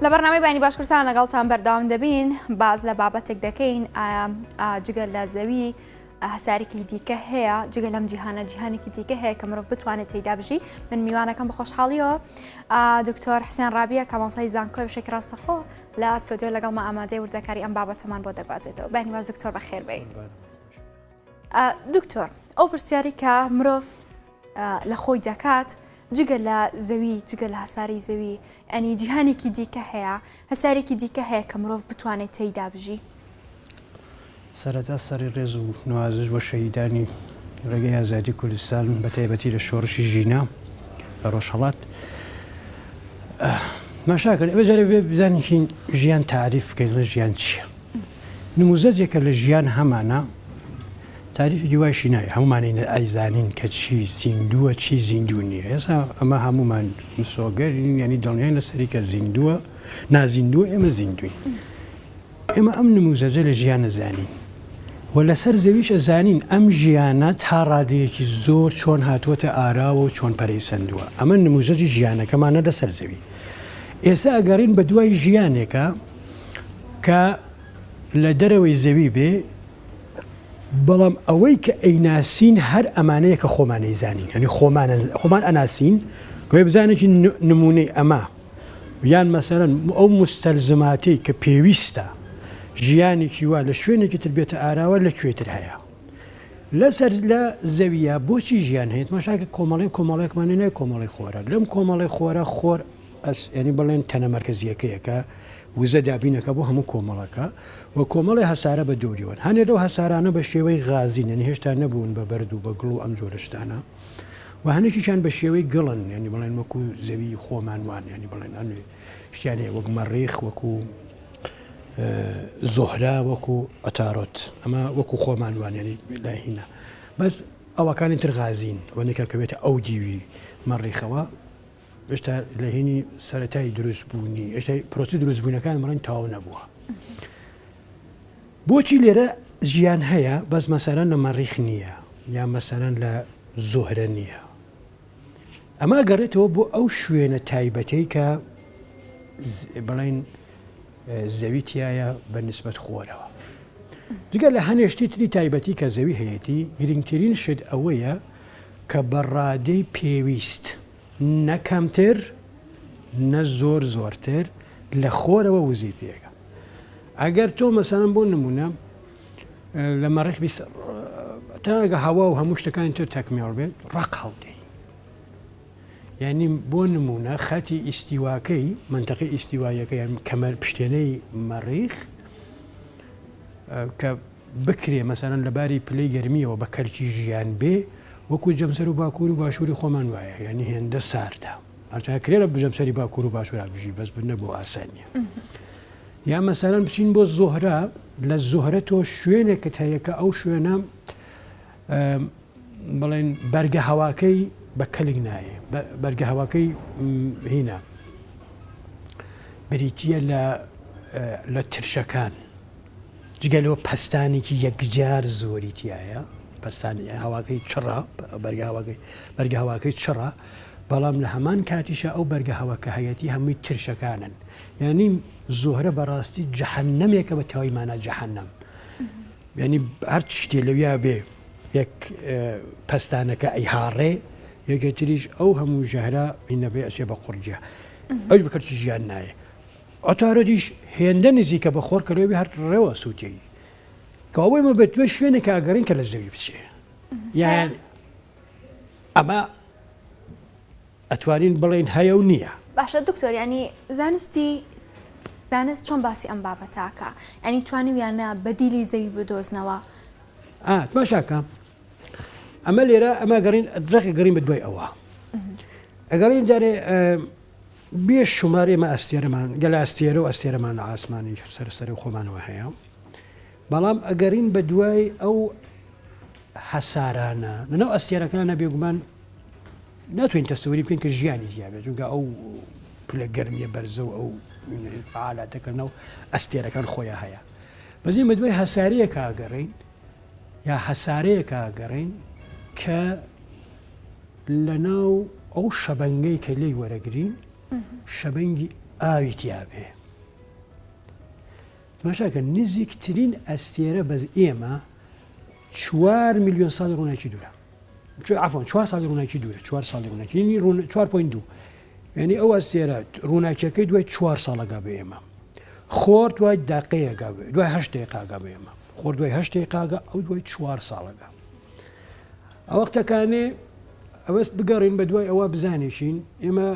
لە بەرنامەی بانی باش کوردستان لەگەڵتان بەردەوام دەبین باز لە بابەتێک دەکەین ئایا جگە لە زەوی هەسارێکی دیکە هەیە جگە لەم جیهانە جیهانێکی دیکە هەیە کە مرۆڤ بتوانێت تێیدا بژی من میوانەکەم بە خۆشحاڵیەوە دکتۆر حسێن ڕابیە کە مامۆستای زانکۆی بەشێکی ڕاستەخۆ لە ستۆدیۆ لەگەڵما ئامادەی وردەکاری ئەم بابەتەمان بۆ دەگوازێتەوە بەیانی باش دکتۆر بەخێر بێی دکتۆر ئەو پرسیاری کە مرۆڤ لە خۆی دەکات جگە لە زەوی جگە لە هەساری زەوی ئەنی جیهانێکی دیکە هەیە هەسارێکی دیکە هەیە کە مرۆڤ بتوانێت تێیدا بژی؟ سەرەتا سەری ڕێز و نوازش بۆ شەهیدانی ڕێگەی ئازادی کوردستان بە تایبەتی لە شۆڕشی ژینا لە ڕۆژهەڵات. ماشاکەن ئێمە جارێ بێ بزانین ژیان تاریف بکەین ڵێ ژیان چییە؟ نموزەجێکە لە ژیان هەمانە تاریفێکی وایشی ناوێ هەموومانی ئەیزانین کە چی زیندووە چی زیندوو نییە ئێستا ئەمە هەموومان مسۆگەرین یانی دڵنیاین لەسەری کە زیندووە نازیندووە ئێمە زیندووین ئێمە ئەم نموزەجە لە ژیان ئەزانین و لەسەر زەویش ئەزانین ئەم ژیانە تا ڕادەیەکی زۆر چۆن هاتووەتە ئاراوە و چۆن پەرەی سەندووە ئەمە نموزەجی ژیانەکەمانە لەسەر زەوی ئێستا ئەگەڕین بە دوای ژیانێکە کە لە دەرەوەی زەوی بێ بەڵام ئەوەی کە ئەیناسین هەر ئەمانەیە کە خۆمان ئەیزانین یانی خۆمان خۆمان ئەناسین گوێ بزانێکی نمونەی ئەمە یان مەسەلەن ئەو موستەلزماتەی کە پێویستە ژیانێکی وا لە شوێنێکی تر بێتە ئاراوە لە کوێ تر هەیە لەسەر لە زەویە بۆچی ژیان هەیە تماشاکە کۆمەڵی کۆمەڵێکمان نای کۆمەڵی خۆرە لەم کۆمەڵی خۆرە خۆر ئەس یانی بڵێن تەنە مەرکەزیەکەیە کە وزە دابینەکە بۆ هەموو کۆمەڵەکە و کۆمەڵی هەسارە بە دەوریەوەن هەنێ لەو هەسارانە بە شێوەی غازین یانی هێشتا نەبوون بە بەرد و بە گڵ و ئەم جۆرە شتانە و هەنێکیشیان بە شێوەی گڵن یانی بڵێن وەکو زەوی خۆمان وان یانی بڵێن هەنێ شتیان هەیە وەک مەڕیخ وەکو زۆهرا وەکو عەتارۆت ئەمە وەکو خۆمان وان یانی لای هینا بەس ئەوەکانی تر غازین ئەوەنەی کە کەوێتە ئەو دیوی مەڕیخەوە هێشتا لە هینی سەرەتای دروست بوونی هێشتا پرۆسی دروست بوونەکان بڵێن تەواو نەبووە بۆچی لێرە ژیان هەیە بەس مەسەلەن لە مەڕیخ نییە یا مەسەلەن لە زوهرە نییە ئەمە گەڕێتەوە بۆ ئەو شوێنە تایبەتەی کە بڵین زەوی تایە بە نسبەت خۆرەوە جگە لە هەنێشتی تری تایبەتی کە زەوی هەیەی گرنگترین شت ئەوەیە کە بە ڕادەی پێویست نە کەمتر نە زۆر زۆرتر لە خۆرەوە وزەی پێگە ئەگەر تۆ مەسەلەن بۆ نمونە لە مەڕیخ بیست تەنگە هەوا و هەموو شتەکانی تر تەکمێڵ بێت ڕق هەڵدەی یعنی بۆ نمونە خەتی ئیستیواکەی منتەقی ئیستیوایەکە یان کەمەر پشتێنەی مەڕیخ کە بکرێ مەسەلەن لە باری پلەی گەرمیەوە بە کەلکی ژیان بێ وەکو جەمسەر و باکوور و باشووری خۆمان وایە یانی هێندە ساردە هەرچا کرێ لە جەمسەری باکوور و باشوورا بژی بەس بنە بۆ ئاسان نیە یا مەسەلەن بچین بۆ زۆهرە لە زۆهرە تۆ شوێنێکت هەیە کە ئەو شوێنە بڵێن بەرگە هەواکەی بە کەلک نایە بەرگە هەواکەی هینە بریتە لە لە ترشەکان جگە لەوە پەستانێکی یەکجار زۆری تیایە، پەستان هەواکەی چڕە، بەرگە هەواکەی بەرگە هەواکەی چڕە، بەڵام لە هەمان کاتیشا ئەو بەرگە هەوا کە هەیەتی هەمووی ترشەکانن. یانی زوهرە بەڕاستی جەحەنەمێکە بە تەواوی مانا جەحەنەم. یانی هەر شتێ لەویا بێ یەک پەستانەکە ئەیهاڕێ، یەکێ تریش ئەو هەموو ژەهرە هینەبێ ئەچێ بە قوڕگیا. ئەویش بە کەلکی ژیان نایە. عوتارۆدیش هێندە نزیکە بە خۆر کە لەوێ هەر ڕێوە سووتێی. کەوابوو ئێمە بە دوای شوێنێکا ئەگەڕێین کە لە زەوی بچێ. یان ئەمە ئەتوانین بڵێین هەیە و نییە. باشە دکتۆر یانی زانستی زانست چۆن باسی ئەم بابەتە ئەکا؟ یانی توانیویانە بەدیلی زەوی بدۆزنەوە؟ ئا تماشاکە ئەمە لێرە ئەمە گەڕین ڕێک گەڕین بە دوای ئەوە ئەگەڕین جارێ بێ شومار ئێمە ئەستێرەمان گەلە ئەستێرە و ئەستێرەمان لە عاسمانی سەر سەر خۆمانەوە هەیە بەڵام ئەگەرین بە دوای ئەو هەسارانە لەناو ئەستێرەکانە بێگومان ناتوانین تەسەوری بکەین کە ژیانی تیاێت چونکە ئەو پلە گەرمیە بەرزە و ئەو فعالاتەکردنەوە ئەستێرەکان خۆیان هەیە بەزی بە دوای هەسارەیەکە ئەگەڕین یا هەسارەیەکە ئەگەڕین کە لەناو ئەو شەبەنگەی کە لێی وەرەگرین شەبەنگی. ئاوی تیابێ. تماشاکە نزیکترین ئەستێرە بەس ئێمە چوار میلیۆن ساڵی ڕووناکی دوورە. عەفوەن چوار ساڵی ڕووناکی دوورە چوار ساڵی ڕووناکی یعنی ڕوون چوار point دوو یعنی ئەو ئەستێرە ڕووناکیەکەی دوای چوار ساڵ ئەگا بە ئێمە خۆر دوای دەقەیە ئەگا بە دوای هەشت دەقیقە ئەگا بە ئێمە خۆر دوای هەشت دەقیقە ئەگا ئەو دوای چوار ساڵ ئەگا ئەو وەختەکانێ ئەوەست بگەڕین بە دوای ئەوە بزانێکین ئێمە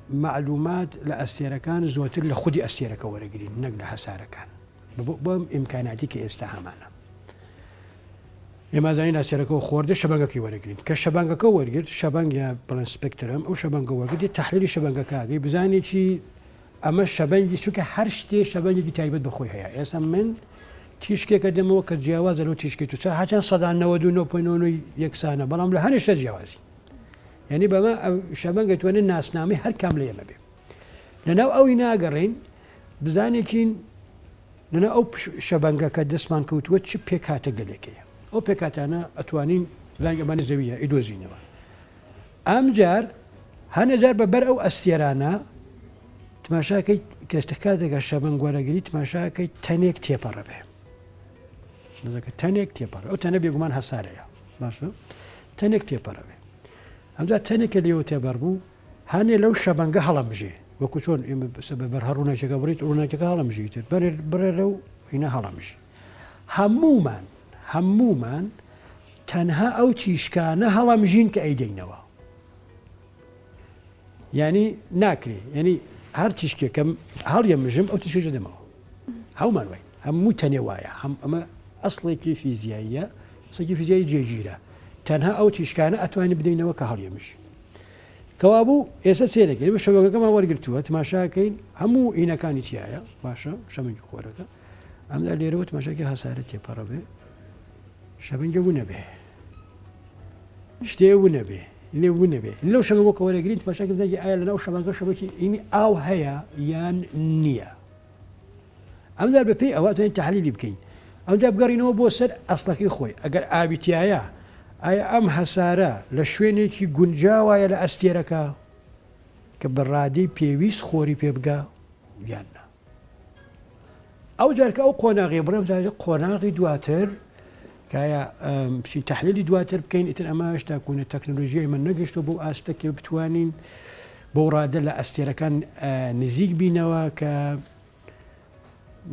معلومات لە ئەستێرەکان زۆرتر لە خودی ئەستێرەکە وەرەگرین نەک لە هەسارەکان بەم ئیمکاناتی کە ئێستا هەمانە ئێمە ئەزانین ئەستێرەکەوە خۆردە شەبەنگەکەی وەرەگرین کە شەبەنگەکە وەرگرت شەبەنگ یا بڵێن spectrum ئەو شەبەنگە وەرگرت دێ تەحلیلی شەبەنگەکە ئەکەی بزانێ چی ئەمە شەبەنگی چونکە هەر شتێ شەبەنگێکی تایبەت بە خۆی هەیە ئێستا من تیشکێکە دەمەوە کە جیاوازە لەو تیشکی تو هەچەند سەدا 99 point نۆ یەکسانە بەڵام لە هەنێ شتە جیاوازی یعنی بەمە شەبەنگ دەتوانێت ناسنامەی هەر کام لە ئێمە بێ لەناو ئەوی ناگەڕین بزانێکین لەناو ئەو شەبەنگە کە دەستمان کەوتووە چ پێکهاتە گەلێک هەیە؟ ئەو پێکهاتانە ئەتوانین بزانین ئەمانە زەوییە ئەیدۆزینەوە. ئەمجار هەنێ جار بە بەر ئەو ئەستێرانە تماشاکەی کە کاتێکە شەبەنگ وەرەگری تماشاکەی تەنێک تێپەڕە بێ. نەزەکە تەنێک تێپەڕ ئەو تەنە بێگومان هەسارەیە باشە تەنێک تێپەڕە بێ. ئەمجا تەنێک کە لێوە تێبەر بوو هەنێ لەو شەبەنگە هەڵەمژێ وەکو چۆن ئێمە بە بەر هەر ڕووناکیەکە بڕیت ڕووناکیەکە هەڵەمژی تر بەرێ بڕێ لەو هینە هەڵەمژی هەموومان هەموومان تەنها ئەو تیشکانە هەڵەمژین کە ئەیدەینەوە یعنی ناکرێ یعنی هەر تیشکێکم هەڵیەمژم ئەو تیشکە دەمەوە هەمومان وای هەموو تەنێ وایە هەم ئەمە ئەسڵێکی فیزیاییە ئەسڵێکی فیزیایی جێگیرە تەنها ئەو تیشکانە ئەتوانین بدەینەوە کە هەڵیەمژین کەوابوو ئێستا سێرەکەین ئێمە شەبەنگەکەمان وەرگرتووە تماشاکەین هەموو ئینەکانی تایە باشە شەمەنگی خۆرەکە ئەمدا لێرەوە تماشاکی هەسارە تێپەڕە بێ شەبەنگە بوو نەبێ شتێ بوو نەبێ لێ بوو نەبێ لەو شەبەنگۆ کە وەرەگرین تماشاکە بزانین ئایا لەناو شەبەنگە شەبەکی ئینی ئاو هەیە یان نییە ئەمجار بە پێی ئەوە ئەتوانین تەحلیلی بکەین. ئەمجا بگەڕینەوە بۆ سەر ئەسڵەکەی خۆی، ئەگەر ئاوی تیایە، ئایا ئەم هەسارە لە شوێنێکی گونجاوایە لە ئەستێرەکە کە بە ڕادەی پێویست خۆری پێ بگا یان نا؟ ئەوجار کە ئەو قۆناغی بڕێم جار قۆناغی دواتر کایە بچین تەحلیلی دواتر بکەین ئیتر ئەمە هێشتا کونە تەکنۆلۆژیای من نەگەشتووە بەو ئاستە کە بتوانین بەو ڕادە لە ئەستێرەکان نزیک بینەوە کە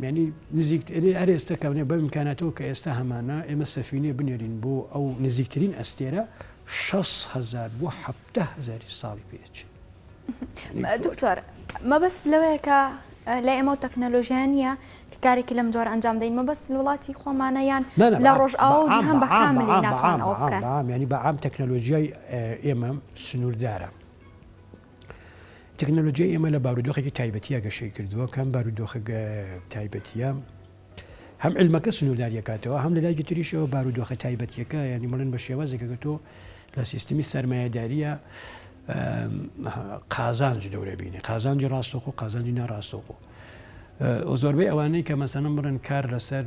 یعنی نزیک هەر ئێستا کە بەم ئیمکاناتەوە کە ئێستا هەمانە ئێمە سەفینەیە بنێرین بۆ ئەو نزیکترین ئەستێرە 6 هەزار بۆ 7 هەزاری ساڵی پێچ. دکتۆر مەبەست لەوەیە کە لای ئێمە و تەکنەلۆژیا نییە کە کارێکی لەم جۆرە ئەنجام دەین مەبەست لە وڵاتی خۆمانە یان لە ڕۆژئاوا و جیهان بە کاملی ناتوانن ئەوە بکەن؟ بەعام یانی بەعام تەکنەلۆژیای ئێمە سنووردارە. تەکنەلۆژیای ئێمە لە بارودۆخێکی تایبەتیە گەشەی کردووە کەم بارودۆخە تایبەتیە هەم عیلمەکە سنوورداری ئەکاتەوە هەم لە لایەکی تریشەوە بارودۆخە تایبەتیەکە یانی بڵێن بە شێوازێکە کە تۆ لە سیستمی سەرمایەداریە قازانج دەورە بینی قازانجی ڕاستەخۆ قازانجی ناڕاستەخۆ زۆربەی ئەوانەی کە مەسەنە بڵێن کار لەسەر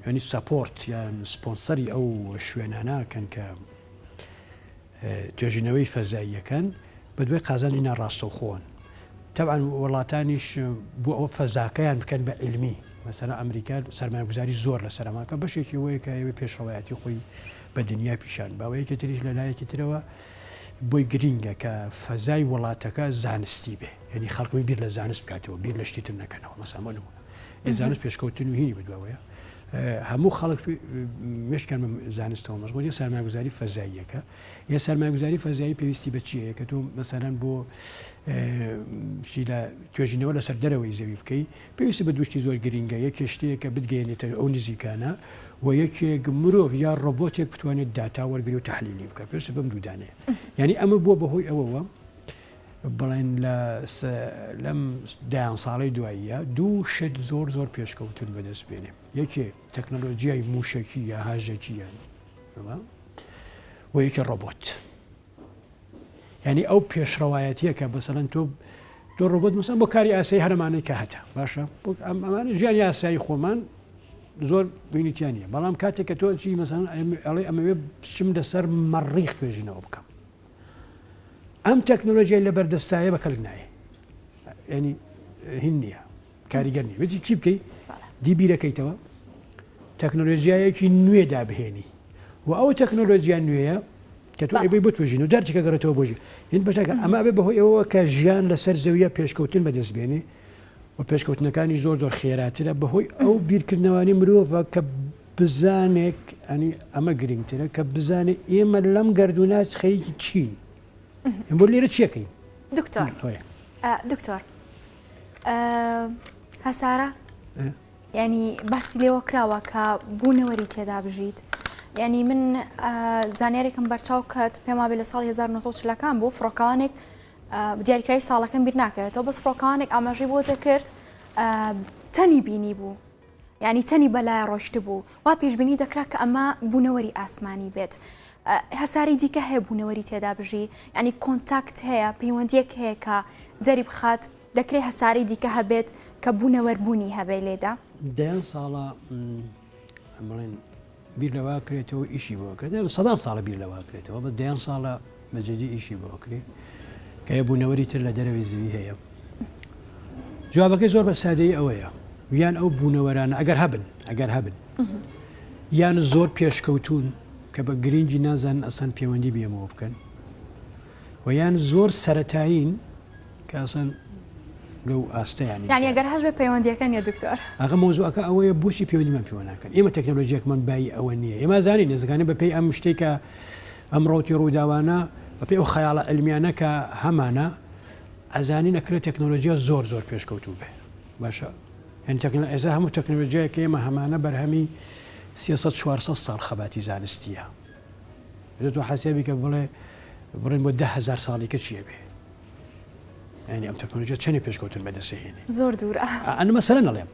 ینی support یان سپۆنسەری ئەو شوێنانەکەن کە توێژینەوەی فەزاییەکان بەدوای قازانجی ناڕاستەوخۆن. تەبعەن وڵاتانیش بۆ ئەوە فەزاکەیان بکەن بە عیلمی، مەسەلەن ئەمریکا سەرمایەگوزاری زۆر لەسەر ئەمە کە بەشێکی ئەوەیە کە ئەیەوێ پێشڕەوایەتی خۆی بە دنیا پیشان با و یەکێ تریش لە لایەکی ترەوە بۆی گرینگە کە فەزای وڵاتەکە زانستی بێ یعنی خەڵک بیر لە زانست بکاتەوە بیر لە شتی تر نەکەنەوە مەسەلەن بۆ نموونە ئێ زانست پێشکەوتن و هینی بەدواوەیە هەموو خەڵک مێشکیان بە زانستەوە مەشغولی سەرمایەگوزاری فەزاییەکە یە سەرمایەگوزاری فەزایی پێویستی بە چییە کە تۆ مەسەلەن بۆ چی لە توێژینەوە لەسەر دەرەوەی زەوی بکەی پێویستی بە دوشتی زۆر گرینگە یەکێ شتەیە کە بتگەیەنێتە ئەو نزیکانە و یەکێک مرۆڤ یا ڕۆبۆتێک بتوانێت داتا وەرگری و تەحلیلی بکە پێویستی بەم دوودانەیە یعنی ئەمە بووە بەهۆی ئەوەوە بڵێن لە لەم دەیان ساڵەی دواییە دوو شت زۆر زۆر پێشکەوتن بەدەست بێنێ یەکێ تەکنەلۆجیای موشەکی یا هاژەکی یان و یەکێ ڕۆبۆت یعنی ئەو پێشڕەوایەتیە کە بەسەلەن تۆ تۆ ڕۆبۆت مەسەن بۆ کاری ئاسایی هەرمانەی کە هەتە باشە ئەمانە ژیانی ئاسایی خۆمان زۆر بینیتیان نیە بەڵام کاتێک کە تۆ چی مەسەن ئەڵێ ئەمەوێ بچم لەسەر مەڕیخ توێژینەوە بکەم. ئەم تەکنۆلۆژیای لە بەردەستایە بە کەلک نایێ ینی هین نییە کاریگەر نیە وتی چی بکەی دی بیرەکەیتەوە تەکنۆلۆژیایەکی نوێ دابهێنی و ئەو تەکنۆلۆژیا نوێیە کە تۆ ئەبێ بتوێژین و دەرچکە گەڕێتەوە بۆ ژیان هین بەشەکە ئەمە ئەبێ بەهۆی ئەوەوە کە ژیان لەسەر زەویە پێشکەوتن بەدەست بێنێ و پێشکەوتنەکانی زۆر زۆر خێراترە بەهۆی ئەو بیرکردنەوانی مرۆڤە کە بزانێک ئەنی ئەمە گرنگترە کە بزانێ ئێمە لەم گەردوونە خەریکی چین بۆ لێرە چیەکەین دکتۆر دکتۆر هەسارە یعنی باسی لێوە کراوە کە بوونەوەری تێدا بژیت یعنی من زانیارێکم بەرچاو کەت پێم وابێ لە ساڵی 1940ەکان بوو فڕۆکەوانێک دیاریکراوی ساڵەکەم بیر ناکەوێتەوە بەس فڕۆکەوانێک ئاماژەی بۆ دەکرد تەنی بینی بوو یعنی تەنی بەلای ڕۆشتبوو وا پێشبینی دەکرا کە ئەمە بوونەوەری ئاسمانی بێت هەسارەی دیکە هەیە بوونەوەری تێدا بژی یعنی contact هەیە پەیوەندیەک هەیە کە دەری بخات دەکرێت هەسارەی دیکە هەبێت کە بوونەوەر بوونی هەبێ لێدا. دەیان ساڵە بڵێن بیر لەوە کرێتەوە ئیشی بۆ کرێت سەدان ساڵە بیر لەوە کرێتەوە بە دەیان ساڵە بە جدی ئیشی بۆ کرێ کە یە بوونەوەری تر لە دەرەوەی زەوی هەیە جوابەکەی زۆر بە سادەیی ئەوەیە یان ئەو بوونەوەرانە ئەگەر هەبن ئەگەر هەبن یان زۆر پێشکەوتوون کە بە گرنگی نازانن ئەسەن پەیوەندی بێمەوە بکەن و یان زۆر سەتایین کە ئەسەن لەو ئاستەیان یانی ئەگەر هەش بێ پەیوەندیەکە نیە دکتۆر. ئاخە مەوزوعەکە ئەوەیە بۆچی پەیوەندیمان پێوە ناکەن ئێمە تەکنەلۆژیاکمان بایی ئەوە نییە ئێمە زانین نزیکانە بەپێی ئەم شتێک کە ئەم ڕەوتی ڕووداوانە بەپێی ئەو خەیاڵە علمیانە کە هەمانە ئەزانین ئەکرێت تەکنەلۆژیا زۆر زۆر پێشکەوتوو بێ باشە یانی تەکنە ئێستا هەموو تەکنەلۆژیایەک کە ئێمە هەمانە بەرهەمی 300 400 ساڵ خەباتی زانستیە تۆ حەسێبی کە بڵێ بڵێن بۆ 10هزار ساڵی کە چیە بێ یانی ئەم تەکنەلۆژیا چەندێ پێشکەوتن بەدەست هێنێ زۆر دوورە ئەنە مەسەلەن ئەڵێم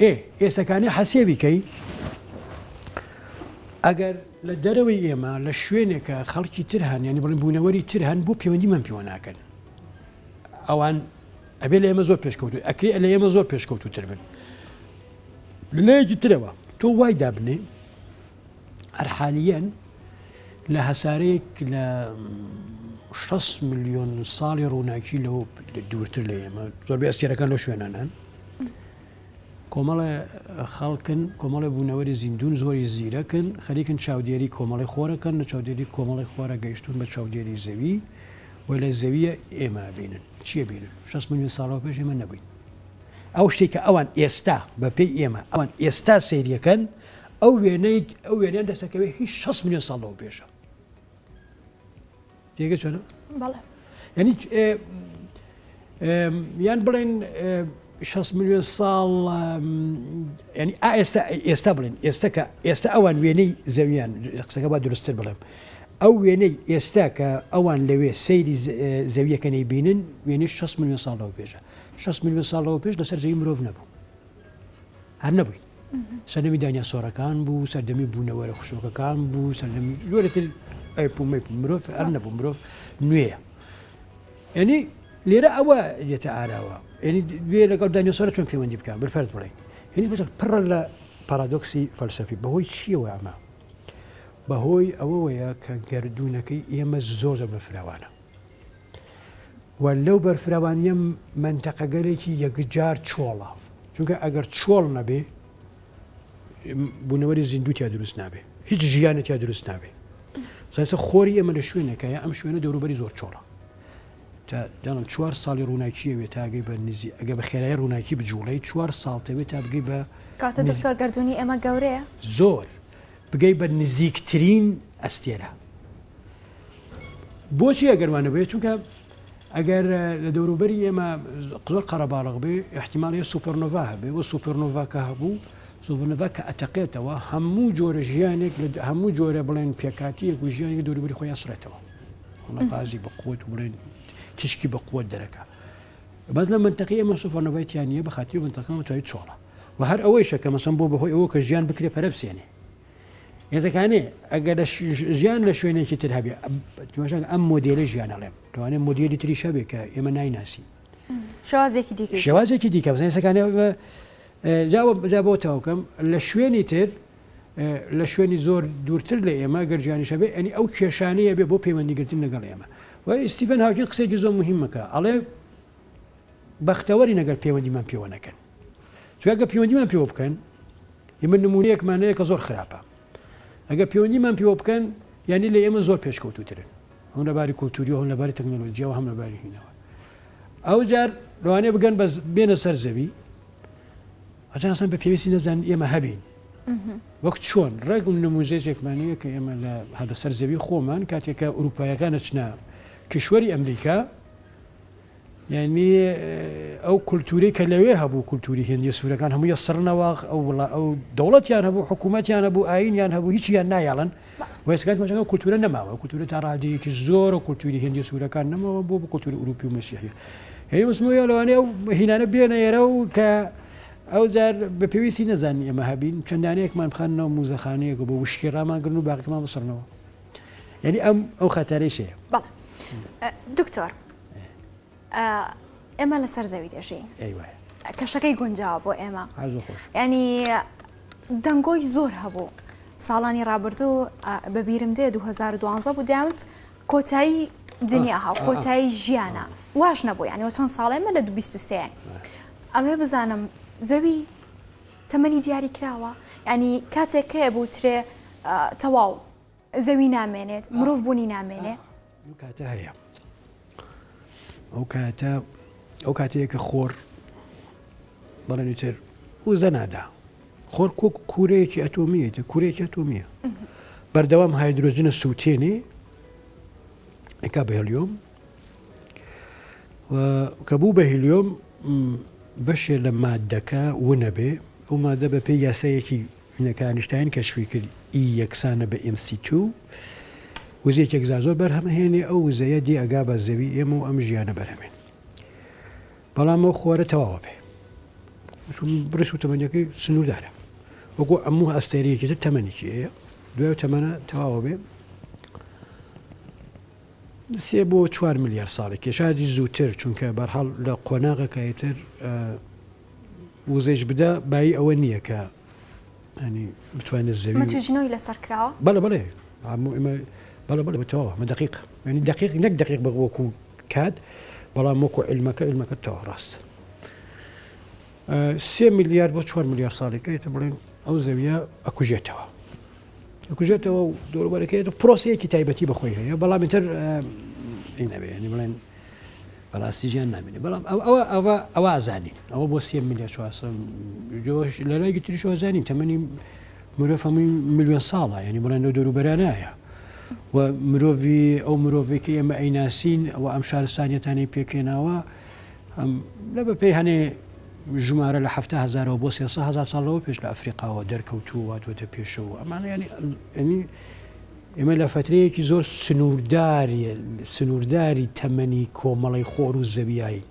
ئێ ئێستەکانی حەسێبی کەی ئەگەر لە دەرەوەی ئێمە لە شوێنێکە خەڵکی تر هەن یانی بڵێن بوونەوەری تر هەن بۆ پەیوەندیمان پێوە ناکەن ئەوان ئەبێ لە ئێمە زۆر پێشکەوتو ئەکرێ لە ئێمە زۆر پێشکەوتوتر بن لەلایەکی ترەوە تۆ وای دابنێ هەر حالیەن لە هەسارەیەک لە 6 میلیۆن ساڵی ڕووناکی لەوە دوورتر لە ئێمە زۆربەی ئەستێرەکان لەو شوێنانەن کۆمەڵێ خەڵکن، کۆمەڵێ بوونەوەری زیندوون، زۆریش زیرەکن، خەریکن چاودێری کۆمەڵی خۆرەکەن، لە چاودێری کۆمەڵی خۆرە گەیشتوون بە چاودێری زەوی و لە زەوییە ئێمە ئەبینن. چی ئەبینن؟ 60 ملیۆن ساڵەوە پێش ئێمە نەبووین. ئەو شتەی کە ئەوان ئێستا، بە پێی ئێمە، ئەوان ئێستا سەیریەکەن، ئەو وێنەی، ئەو وێنەیان دەست ئەکەوێ هی 60 ملیۆن ساڵ لەوە پێشە. تێگە چۆنە؟ بەڵێ. یعنی یان بڵێن 6 میلیۆن ساڵ ینی ئێستا ئێستا بڵێن ئێستا کە ئێستا ئەوان وێنەی زەویان قسەکە با دروستتر بڵێم ئەو وێنەی ئێستا کە ئەوان لەوێ سەیری زەویەکە نەیبینن وێنەی 6 میلیۆن ساڵ لەوە پێشە 6 میلیۆن ساڵ لەوە پێش لەسەر زەوی مرۆڤ نەبوو هەر نەبووین. سەردەمی دایناسۆرەکان بوو، سەردەمی بوونەوەرە خشۆکەکان بوو، سەردەمی جۆرە تر ئەیپ و مەیپ مرۆڤ هەر نەبوو، مرۆڤ نوێیە. یعنی لێرە ئەوە دێتە ئاراوە. یعنی دوێ لەگەڵ دایناسۆرە چۆن پەیوەندی بکە بالفرض بڵێین. یعنی پڕە لە پارادۆکسی فەلسەفی. بەهۆی چییەوە ئەمە؟ بەهۆی ئەوەوەیە کە گەردوونەکەی ئێمە زۆر زۆر بەرفراوانە. و لەو بەرفراوانییە مەنتەقەگەلێکی یەکجار چۆڵە، چونکە ئەگەر چۆڵ نەبێ بوونەوەری زیندوو تیا دروست نابێ، هیچ ژیانە تیا دروست نابێ. سایسە خۆری ئێمە لە شوێنێکایە ئەم شوێنە دەوروبەری زۆر چۆڵە. تا دەڵم چوار ساڵی ڕووناکییە وێ تا گەی بە نزی ئەگە بە خێرایی ڕووناکی بجوڵێی چوار ساڵ تەوێ تا بگەی بە کاتە دکتۆر گەردوونی ئێمە گەورەیە؟ زۆر بگەی بە نزیکترین ئەستێرە. بۆچی ئەگەر وا نەبێ؟ چونکە ئەگەر لە دەوروبەری ئێمە زۆر قەرەباڵغ بێ احتیمال هەیە سوپەرنۆڤا هەبێ و سوپەرنۆڤا کە هەبوو سوپەرنۆڤا کە ئەتەقێتەوە هەموو جۆرە ژیانێک لە هەموو جۆرە بڵێن پێکاتیەک و ژیانێک دەوروبەری خۆی ئەسڕێتەوە غازی بە قوت و بڵێن تیشکی بە قوت دەرەکە بەس لە منتەقی ئێمە سوپەرنۆڤای تیا نییە بە خاتری منتەقەمە تای چۆڵە و هەر ئەوەیشە کە مەسەن بۆ بەهۆی ئەوە کە ژیان بکرێ پەرە بسێنێ هێزەکانێ ئەگەر ژیان لە شوێنێکی تر هەبێ ئەم مۆدێلە ژیان ئەڵێم لەوانەیە مۆدێلی تریش هەبێ کە ئێمە نایناسین شێوازێکی دیکە شێوازێکی دیکە بزانین هێزەکانێ جا بۆ تاوکەم لە شوێنی تر لە شوێنی زۆر دوورتر لە ئێمە گەر ژیانیش هەبێ ئەنی ئەو کێشانەیە بێ بۆ پەیوەندیگرتن لەگەڵ ئێمە. و ستیڤن هاوکینگ قسەیەکی زۆر مهمەکە ئەڵێ بەختەوەرین ئەگەر پەیوەندیمان پێوە نەکەن چونکە ئەگەر پەیوەندیمان پێوە بکەن ئێمە نمونەیەکمان هەیە کە زۆر خراپە ئەگەر پەیوەندیمان پێوە بکەن یعنی لە ئێمە زۆر پێشکەوتوترن هەم لە باری کولتوری و هەم لە باری تەکنەلۆژیاوە هەم لە باری هینەوە ئەو جار لەوانەیە بگەن بە بێنە سەر زەوی ئەجا ئەسڵەن بە پێویستی نەزانن ئێمە هەبین وەک چۆن ڕێک نموزێکمان هەیە کە ئێمە لە هەر لەسەر زەوی خۆمان کاتێک کە ئەوروپایەکان ئەچنە کیشوەری ئەمریکا یعنی ئەو کولتوری کە لەوێ هەبوو کولتوری هندیە سوورەکان هەمووی سڕنەوە ئەو وڵا ئەو دەوڵەتیان هەبوو حکوومەتیان هەبوو ئاینیان هەبوو هیچیان نایەڵن وێسکات مەجەکە کولتورە نەماوە کولتورە تا ڕادەیەکی زۆر و کولتوری هندیە سوورەکان نەماوە بۆ بە کولتوری ئەوروپی و مەسیحی هەیە وسمەوە لەوانەیە ئەو هینانە بێنە ئێرە و کە ئەو جار بە پێویستی نەزانین ئێمە هەبین چەندانەیەکمان بخەنەوە موزەخانەیەک و بە وشکی ڕامان گرن و باقیمان بسڕنەوە یعنی ئەم ئەو خەتەرەیش هەیە. بەڵێ دکتۆر ئێمە لەسەر زەوی دەژین کەشەکەی گونجاوە بۆ ئێمە ینی دەنگۆی زۆر هەبوو ساڵانی ڕابردوو بەبیرم دێ 2012 بوو داوت کۆتایی دنیا هاو کۆتایی ژیانە واش نەبوو یانەوە چەند ساڵێمە لە 23 ئەمێ بزانم زەوی تەمەنی دیاری کراوە ینی کاتێک هەیە بوترێ تەواو زەوی نامێنێت مرۆڤ بوونی نامێنێ. ئەو کاتە هەیە ئەو کاتە ئەو کاتەیە کە خۆر بەڵێنی تر وزە نادا خۆر کۆک کوورەیەکی ئەتۆمیەتی کوورێکی ئەتۆمیە بەردەوام هایدرۆجنە سووتێنێ ئەکا بە هێلیۆم کە بوو بە هیلیۆم بەشێ لە مادەکە ونەبێ ئەو مادە بە پێی یاسایەکی کە ئەنیشتاین کەشفی کرد E یەکسانە بە mc two وزەیەکی یەکجار زۆر بەرهەم ئەهێنێ ئەو وزەیە دێ ئەگا بە زەوی ئێمە و ئەم ژیانە بەرهەمێن بەڵام ئەو خۆرە تەواوە بێ بڕی سوتەمەنیەکەی سنووردارە وەکو ئەموو ئەستێرەیەکی تر تەمەنێکی هەیە دوای تەمەنە تەواوە بێ سێ بۆ چوار ملیار ساڵی کێشادی زووتر چونکە بەرحاڵ لە قۆناغەکە تر وزەیش بدا بایی ئەوە نییە کە ینی بتوانێت زەوی مە توێژینەوەی لەسەر کراوە؟ بەڵێ بەڵێ هەموو ئێمە بەڵێ بەڵێ تەواوە ئەمە دەقیق ینی دەقیق نەک دەقیق بە وەکو کات بەڵام وەکو عیلمەکە عیلمەکە تەواو ڕاست سێ ملیار بۆ چوار ملیار ساڵێکە ئێتە بڵێن ئەو زەویە ئەکوژێتەوە ئەکوژێتەوە و دەوروبەرەکەی پرۆسەیەکی تایبەتی بەخۆی هەیە بەڵام ئیتر نەبێ ینی بڵێن بەڕاستی ژیان نامێنێ بەڵام ئەوە ئەوە ئەوە ئازانین ئەوە بۆ سێ ملیار چوار جۆش لە لای تریش ئازانین تەمەنی مرۆڤ هەمووی ملیۆن ساڵە یعنی بڵێن لەو دەوروبەرانایە و مرۆڤی ئەو مرۆڤێک کە ئێمە ئەیناسین ئەوە ئەم شارستانیەتانەی پێکهێناوە لە بە پێی هەنێ ژمارە لە هەفتا هەزارەوە بۆ سێ هەزار ساڵەوە پێش لە ئەفریقاوە دەرکەوتووە هاتووەتە پێشەوە ئەمانە ینی ینی ئێمە لە فەترەیەکی زۆر سنوورداری سنوورداری تەمەنی کۆمەڵەی خۆر و زەویاین.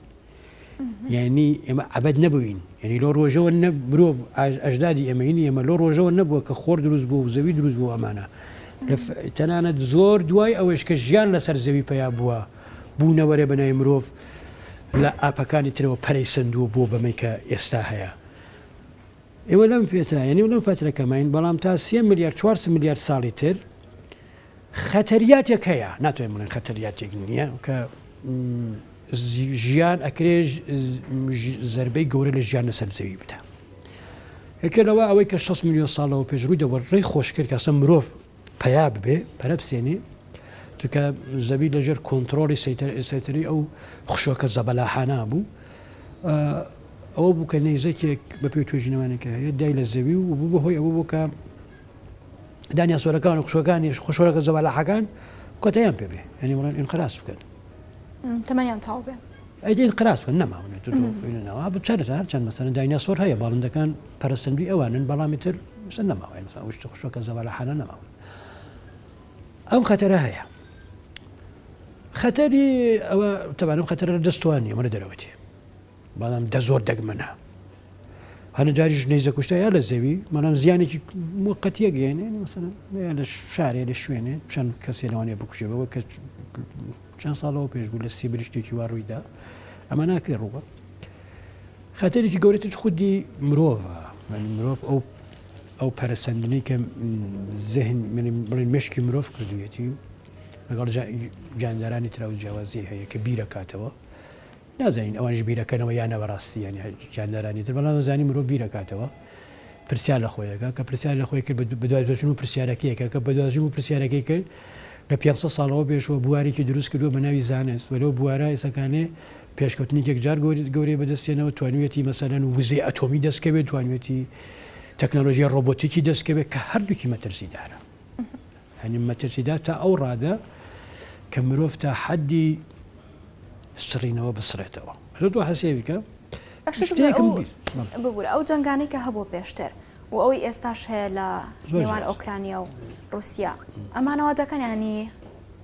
یانی ئێمە عەبەد نەبووین. یانی لەو ڕۆژەوە نە مرۆڤ ئەژدادی ئێمەین، ئێمە لەو ڕۆژەوە نەبووە کە خۆر دروست بووە و زەوی دروست بووە ئەمانە. تەنانەت زۆر دوای ئەوەیش کە ژیان لەسەر زەوی پەیا بووە، بوونەوەرێ بە ناوی مرۆڤ لە ئاپەکانی ترەوە پەرەی سەندووە بۆ بەمەی کە ئێستا هەیە. ئێمە لەم فێترە یانی لەم فەترە کەماین بەڵام تا سێ ملیار چوار ملیار ساڵی تر خەتەریاتێک هەیە ناتوانین بڵێن خەتەریاتێک نییە کە ژیان ئەکرێ زربەی گەورە لە ژیان لەسەر زەوی بدە یەکێ لەوە ئەوەی کە 6 میلیۆن ساڵەوە پێش ڕووی دەوە ڕێی خۆش کرد کە ئەسڵەن مرۆڤ پەیا ببێ پەرە بسێنێ چونکە زەوی لەژێر کۆنترۆڵی سەیتەرەی ئەو خشۆکە زەبەلاحانە بوو ئەوە بوو کە نەیزەکێک بە پێی توێژینەوانێک هەیە دای لە زەوی و بوو بەهۆی ئەوە بوو کە دانیاسۆرەکان و خشۆکانی خشۆرەکە زەبەلاحەکان کۆتاییان پێ بێ یعنی بڵێن ئینقراز بکەن تەمەنیان تەواو بێ ئەی ئینقراز بکەن نەماون چەند هەرچەند مەسەلەن دایناسۆر هەیە باڵندەکان پەرەسەندوی ئەوانن بەڵام ئیتر مەسەلەن نەماوە یعنی ئەو شتە خشۆکە زەبەلاحانە نەماون ئەم خەتەرە هەیە خەتەری ئەوە تەبعەن ئەم خەتەرە لە دەست تۆ نییە ئەمە لە دەرەوەتی بەڵام دە زۆر دەگمەنە هەنە جاریش نەیزە کوشتە یا لە زەوی بەڵام زیانێکی موقتیە گەێنێ مەسەلەن یا لە شارێ لە شوێنێ چەند کەسێ لەوانەیە بکوژێ بەوە کە چەند ساڵەوە پێش بوو لە سیبری شتێکی وا ڕوویدا ئەمە ناکرێ ڕووبە خەتەرێکی گەورەتر خودی مرۆڤە یانی مرۆڤ ئەو ئەو پەرەسەندنەی کە زهن بڵێن مشکی مرۆڤ کردوویەتی. لەگەڵ گیاندارانی ترا و جیاوازی هەیە کە بیرەکاتەوە نازانین ئەوانیش بیرەکەنەوە یا نە بەڕاستی یانی گیاندارانی تر بەڵام ئەزانین مرۆڤ بیرەکاتەوە پرسیار لە خۆی ئەکا کە پرسیار لە خۆی کرد بەدواداچوون و پرسیارەکەی ئەکا کە بەدواداچوون و پرسیارەکەی کرد لە 500 ساڵەوە پێشەوە بوارێکی دروست کردووە بە ناوی زانست و لەو بوارە ئێستاکانێ پێشکەوتنێکی یەکجار گەورەی بەدەستێنەوە توانیویەتی مەسەلەن وزەی ئەتۆمی دەستکەوێت توانیویەتی تەکنەلۆژیای ڕۆبۆتیکی دەستکەوێت کە هەردووکی مەترسیدارە یانی مەترسیدار تا ئەو ڕادە کە مرۆڤ تا حەدی سڕینەوە بسڕێتەوە. ئەتۆ تۆ حەسێوی کە شتێکم بیر. ببورە ئەو جەنگانەی کە هەبوو پێشتر و ئەوەی ئێستاش هەیە لە نێوان ئۆکرانیا و ڕووسیا ئەمانەوە دەکەن ینی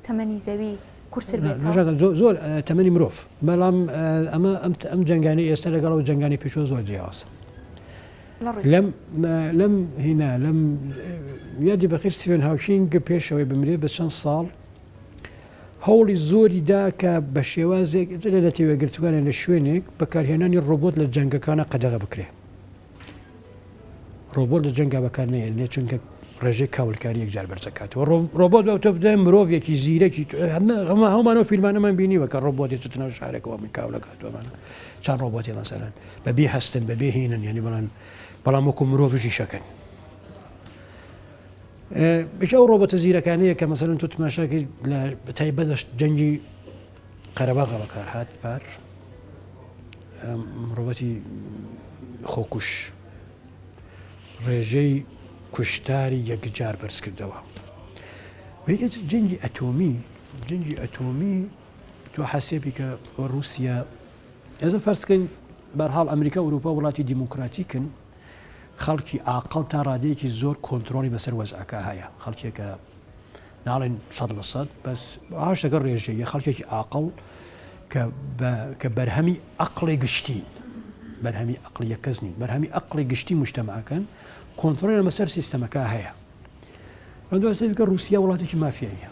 تەمەنی زەوی کورتتر بێتەوە؟ زۆر تەمەنی مرۆڤ بەڵام ئەمە ئەم جەنگانی ئێستا لەگەڵ ئەو جەنگانی پێشوە زۆر جیاوازە. لەم لەم هینا لەم یادی بەخیر ستیڤن هاوکینگ پێش ئەوەی بمرێ بە چەند ساڵ هەوڵی زۆری دا کە بە شێوازێک لە نەتەوە یەکگرتووەکان لە شوێنێک بەکارهێنانی ڕۆبۆت لە جەنگەکانە قەدەغە بکرێ ڕۆبۆت لە جەنگا بەکار نەهێنێ چونکە ڕێژەی کاولکاری یەکجار بەرزەکاتەوە ڕۆبۆت بە تۆ بدەن مرۆڤێکی زیرەکی هەموو هەموومانەوە فیلمانەمان بینیوە کە ڕۆبۆت دێتە ناو شارێکەوە من کاولەکاتەوەمانە چەند ڕۆبۆتێ مەسەلەن بە بێ هەستن بە بێ هینن یانی بڵێن بەڵام وەکو مرۆڤ ئیشەکەن یەکی ئەو ڕۆبۆتە زیرەکانەیە کە مەسەلەن تۆ تماشاکەی لە تایبەت لە جەنگی قەرەباغا بەکار هات پار ڕۆبۆتی خۆکوش ڕێژەی کوشتاری یەکجار بەرز کردەوە جەنگی ئەتۆمی جەنگی ئەتۆمی تۆ حەسێبی کە ڕووسیا ئێستا فەرز کەین بەرحاڵ ئەمریکا و ئەوروپا وڵاتی دیموکراتیکن، خەڵکی ئاقڵ تا ڕادەیەکی زۆر کۆنترۆڵی بەسەر وەزعەکە هەیە، خەڵکێکە ناڵێن 100% بەس هاشتەکە ڕێژەیە خەڵکێکی ئاقڵ کە کە بەرهەمی ئەقڵی گشتین بەرهەمی ئەقڵی یەک کەس نین بەرهەمی ئەقڵی گشتی مجتەمعەکەن کۆنترۆڵیان بەسەر سیستەمەکە هەیە. دوای کە رووسیا وڵاتێکی مافیاییە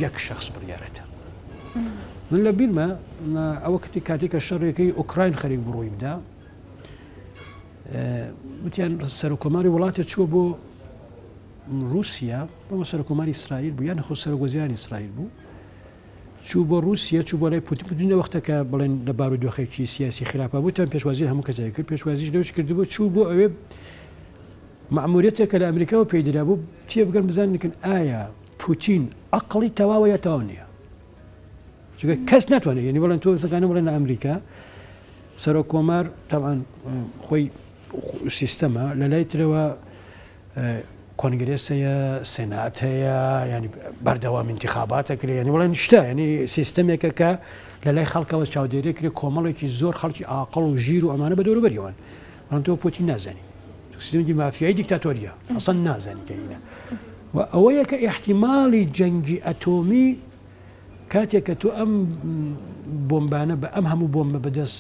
یەک شخص بڕیارەتە من لە بیرمە ئەوە کتی کاتێک کە شەڕێکەی ئۆکراین خەریک بڕۆی بدا وتیان سەرۆکۆماری وڵاتە چووە بۆ رووسیا بەمە سەرۆکۆماری ئیسرائیل بوو یان خۆ سەرۆک وەزیرانی ئیسرائیل بوو چوو بۆ رووسیا چوو بۆ لای پوتین پوتین لە وەختەکە بڵێن لە بارودۆخێکی سیاسی خراپە بوو تەن پێشوازی هەموو کەسێک کرد پێشوازیش لەوش کردبوو چوو بۆ ئەوێ مەئموریەتێک کە لە ئەمریکاوە پێی درابوو تێبگەن بزانن ئایا پوتین عەقڵی تەواوە یا تەواو نییە چونکە کەس ناتوانێت یعنی بڵێن تۆ سەکانە بڵێن لە ئەمریکا سەرۆک کۆمار تەبعەن خۆی سیستەمە لە لای ترەوە کۆنگرێس هەیە سێنات هەیە ینی بەردەوام انتخاباتە کرێ ینی بڵێن شتە ینی سیستەمێکە کە لە لای خەڵکەوە چاودێری کرێ کۆمەڵێکی زۆر خەڵکی ئاقڵ و ژیر و ئەمانە بە دەوروبەریەوەن بەڵام تۆ پوتین نازانی سیستمێکی مافیایی دیکتاتۆریە ئەسڵەن نازانی کە هینە و ئەوەیە کە ئیحتیمالی جەنگی ئەتۆمی کاتێک کە تۆ ئەم بۆمبانە بە ئەم هەموو بۆمبە بەدەست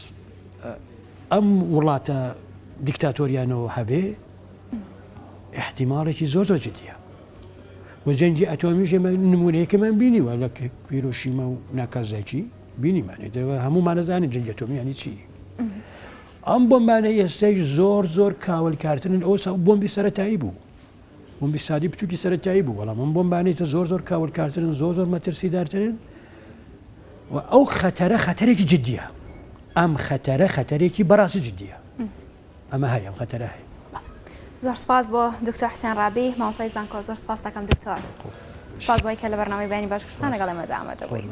ئەم وڵاتە دیکتاتۆریانەوە هەبێ احتیمالێکی زۆر زۆر جدیە و جەنگی ئەتۆمیش ئێمە نمونەیەکەمان بینیوە لە هیرۆشیما و ناکازاکی بینیمانێ هەموومان ئەزانین جەنگی ئەتۆمی یانی چی ئەم بۆمبانەی ئێستایش زۆر زۆر کاولکارترن ئەوسا بۆمبی سەرەتایی بوو بۆمبی سادی بچوکی سەرەتایی بوو بەڵام ئەم بۆمبانەی تر زۆر زۆر کاولکارترن زۆر زۆر مەترسیدارترن و ئەو خەتەرە خەتەرێکی جدیە ئەم خەتەرە خەتەرێکی بەڕاستی جدیە ئەمە هەیە ئەم خەتەرە هەیە. زۆر سپاس بۆ دکتۆر حسێن ڕابی مامۆستای زانکۆ زۆر سپاس دەکەم دکتۆر سپاس بۆی کە لە بەرنامەی بەیانی باش کوردستان لەگەڵ ئێمەدا ئامادە بووی.